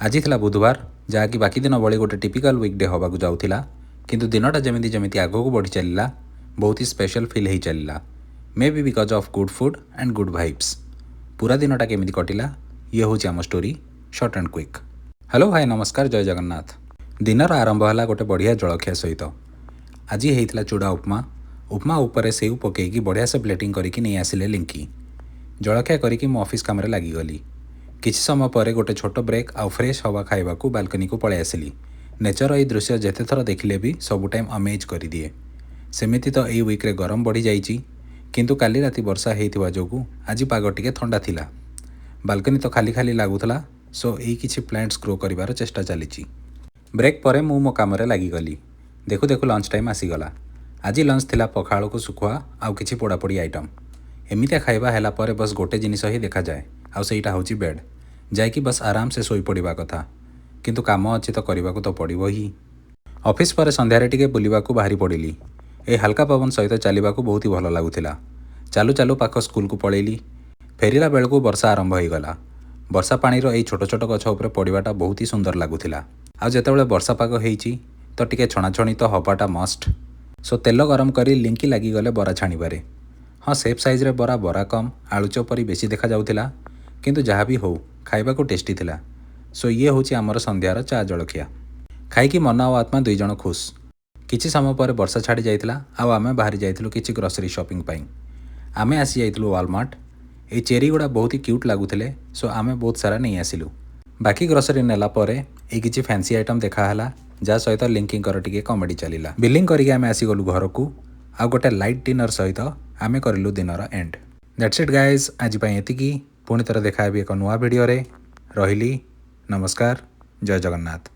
ଆଜି ଥିଲା ବୁଧବାର, ଯାହାକି ବାକି ଦିନ ଭଳି ଗୋଟେ ଟିପିକାଲ ୱିକ୍ ଡେ ହେବାକୁ ଯାଉଥିଲା। କିନ୍ତୁ ଦିନଟା ଯେମିତି ଯେମିତି ଆଗକୁ ବଢ଼ି ଚାଲିଲା, ବହୁତ ହି ସ୍ପେଶାଲ ଫିଲ୍ ହେଇ ଚାଲିଲା, maybe because of good food and good vibes. ପୁରା ଦିନଟା କେମିତି କଟିଲା, ଇଏ ହେଉଛି ଆମ story, short and quick. Hello, high, ନମସ୍କାର, ଜୟ ଜଗନ୍ନାଥ। ଦିନର ଆରମ୍ଭ ହେଲା ଗୋଟେ ବଢ଼ିଆ ଜଳଖିଆ ସହିତ। ଆଜି ହେଇଥିଲା ଚୁଡ଼ା ଉପମା। ଉପମା ଉପରେ ସେଉ ପକେଇକି ବଢ଼ିଆ ସେ ପ୍ଲେଟିଂ କରିକି ନେଇ ଆସିଲେ ଲିଙ୍କି। ଜଳଖିଆ କରିକି ମୁଁ ଅଫିସ୍ କାମରେ ଲାଗିଗଲି। କିଛି ସମୟ ପରେ ଗୋଟେ ଛୋଟ ବ୍ରେକ୍ ଆଉ ଫ୍ରେଶ୍ ହାୱା ଖାଇବାକୁ ବାଲକନିକୁ ପଳେଇ ଆସିଲି। ନେଚର ଏଇ ଦୃଶ୍ୟ ଯେତେ ଥର ଦେଖିଲେ ବି ସବୁ ଟାଇମ୍ ଅମେଜ୍ କରିଦିଏ। ସେମିତି ତ ଏଇ ୱିକ୍ରେ ଗରମ ବଢ଼ିଯାଇଛି, କିନ୍ତୁ କାଲି ରାତି ବର୍ଷା ହେଇଥିବା ଯୋଗୁଁ ଆଜି ପାଗ ଟିକେ ଥଣ୍ଡା ଥିଲା। ବାଲକନି ତ ଖାଲି ଖାଲି ଲାଗୁଥିଲା, ସୋ ଏଇ କିଛି ପ୍ଲାଣ୍ଟସ୍ ଗ୍ରୋ କରିବାର ଚେଷ୍ଟା ଚାଲିଛି। ବ୍ରେକ୍ ପରେ ମୁଁ ମୋ କାମରେ ଲାଗିଗଲି। ଦେଖୁ ଦେଖୁ ଲଞ୍ଚ ଟାଇମ୍ ଆସିଗଲା। ଆଜି ଲଞ୍ଚ ଥିଲା ପଖାଳକୁ ଶୁଖୁଆ ଆଉ କିଛି ପୋଡ଼ାପୋଡ଼ି ଆଇଟମ୍। ଏମିତିଆ ଖାଇବା ହେଲା ପରେ ବସ୍ ଗୋଟେ ଜିନିଷ ହିଁ ଦେଖାଯାଏ ଆଉ ସେଇଟା ହେଉଛି ବେଡ୍। ଯାଇକି ବସ୍ ଆରାମସେ ଶୋଇପଡ଼ିବା କଥା। କିନ୍ତୁ କାମ ଅଛି ତ କରିବାକୁ ତ ପଡ଼ିବ ହିଁ। ଅଫିସ୍ ପରେ ସନ୍ଧ୍ୟାରେ ଟିକେ ବୁଲିବାକୁ ବାହାରି ପଡ଼ିଲି। ଏଇ ହାଲକା ପବନ ସହିତ ଚାଲିବାକୁ ବହୁତ ହି ଭଲ ଲାଗୁଥିଲା। ଚାଲୁ ଚାଲୁ ପାଖ ସ୍କୁଲକୁ ପଳେଇଲି। ଫେରିଲା ବେଳକୁ ବର୍ଷା ଆରମ୍ଭ ହୋଇଗଲା। ବର୍ଷା ପାଣିର ଏଇ ଛୋଟ ଛୋଟ ଗଛ ଉପରେ ପଡ଼ିବାଟା ବହୁତ ହି ସୁନ୍ଦର ଲାଗୁଥିଲା। ଆଉ ଯେତେବେଳେ ବର୍ଷା ପାଗ ହେଇଛି ତ ଟିକେ ଛଣାଛଣି ତ ହବାଟା ମଷ୍ଟ। ସୋ ତେଲ ଗରମ କରି ଲିଙ୍କି ଲାଗିଗଲେ ବରା ଛାଣିବାରେ। ହଁ, ସେପ୍ ସାଇଜ୍ରେ ବରା ବରା କମ୍, ଆଳୁଚପ ପରି ବେଶୀ ଦେଖାଯାଉଥିଲା। କିନ୍ତୁ ଯାହା ବି ହଉ, ଖାଇବାକୁ ଟେଷ୍ଟି ଥିଲା। ସୋ ଇଏ ହେଉଛି ଆମର ସନ୍ଧ୍ୟାର ଚା ଜଳଖିଆ। ଖାଇକି ମନ ଆଉ ଆତ୍ମା ଦୁଇ ଜଣ ଖୁସ୍। କିଛି ସମୟ ପରେ ବର୍ଷା ଛାଡ଼ି ଯାଇଥିଲା ଆଉ ଆମେ ବାହାରି ଯାଇଥିଲୁ କିଛି ଗ୍ରୋସରୀ ସପିଂ ପାଇଁ। ଆମେ ଆସି ଯାଇଥିଲୁ ୱାଲମାର୍ଟ। ଏଇ ଚେରି ଗୁଡ଼ା ବହୁତ ହି କ୍ୟୁଟ୍ ଲାଗୁଥିଲେ, ସୋ ଆମେ ବହୁତ ସାରା ନେଇ ଆସିଲୁ। ବାକି ଗ୍ରୋସରୀ ନେଲା ପରେ ଏଇ କିଛି ଫ୍ୟାନ୍ସି ଆଇଟମ୍ ଦେଖାହେଲା, ଯାହା ସହିତ ଲିଙ୍କିଙ୍କର ଟିକେ କମେଡ଼ି ଚାଲିଲା। ବିଲିଂ କରିକି ଆମେ ଆସିଗଲୁ ଘରକୁ ଆଉ ଗୋଟେ ଲାଇଟ୍ ଡିନର୍ ସହିତ ଆମେ କରିଲୁ ଦିନର ଏଣ୍ଡ। That's it, guys. ଆଜି ପାଇଁ ଏତିକି। ପୁଣି ଥରେ ଦେଖା ହେବି ଏକ ନୂଆ ଭିଡ଼ିଓରେ। ରହିଲି, ନମସ୍କାର, ଜୟ ଜଗନ୍ନାଥ।